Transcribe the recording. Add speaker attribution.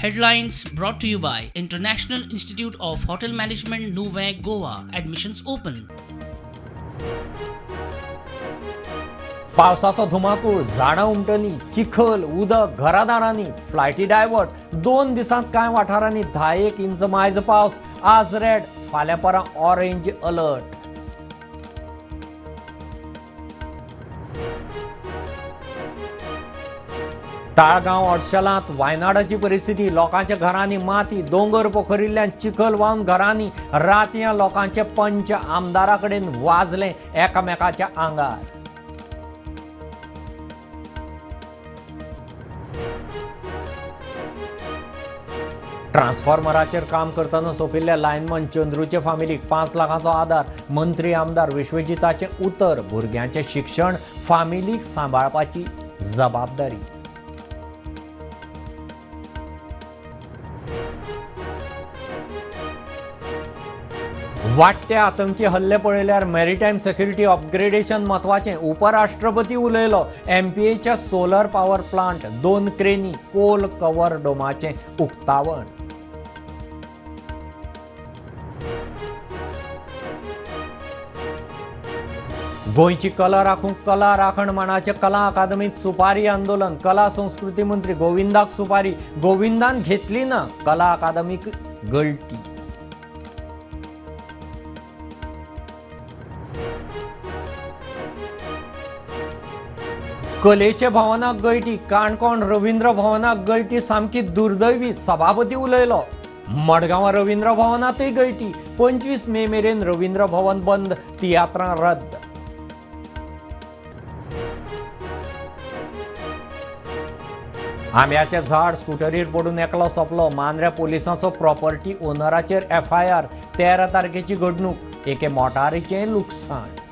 Speaker 1: Headlines brought to you by International Institute of Hotel Management, Nuvem, Goa. Admissions open.
Speaker 2: पावसाचो धुमाकूळ, झाडां उमटली, चिखल, उदक घरादारांनी, फ्लायटी डायवर्ट. 2 दिसांत कांय वाठारांनी 10 इंच मायज पावस. आज रेड, फाल्यां परां ऑरेंज अलर्ट. ताळगांव ऑडशलांत वायनाडाची परिस्थिती. लोकांच्या घरांनी माती, दोंगर पोखरिल्ल्यान चिखल व्हांवन घरांनी. रातयां लोकांचे पंच आमदारा कडेन वाजलें एकामेकाच्या आंगार. ट्रान्सफॉर्मराचेर काम करतना सोंपिल्ल्या लायनमन चंद्रूचे फामिलीक 5 लाखांचो आदार. मंत्री आमदार विश्वजिताचें उतर, भुरग्यांचें शिक्षण फामिलीक सांबाळपाची जबाबदारी. वाडटे आतंकी हल्ले पळयल्यार मॅरिटायम सेक्युरिटी अपग्रेडेशन म्हत्वाचें, उपराष्ट्रपती उलयलो. एमपीएच्या सोलर पॉवर प्लांट, 2 क्रेनी, कोल कवर डोमाचें उक्तावण. गोंयची कला राखूंक कला राखण मानाचे कला अकादमीत सुपारी आंदोलन. कला संस्कृती मंत्री गोविंदाक सुपारी, गोविंदान घेतली ना, कला अकादमीक गळटी. कलेचे भवनाक गळटी. काणकोण रवींद्र भवनाक गळटी सामकी दुर्दैवी, सभापती उलयलो. मडगांवां रवींद्र भवनातय गळटी. 25 मे मेरेन रवींद्र भवन बंद, तियात्रां रद्द. आंब्याचें झाड स्कुटरीर पडून एकलो सोंपलो. मांद्र्या पोलिसांचो प्रॉपर्टी ओनराचेर एफआयआर. 13 तारखेची घडणूक, एके मोटारीचें लुकसाण.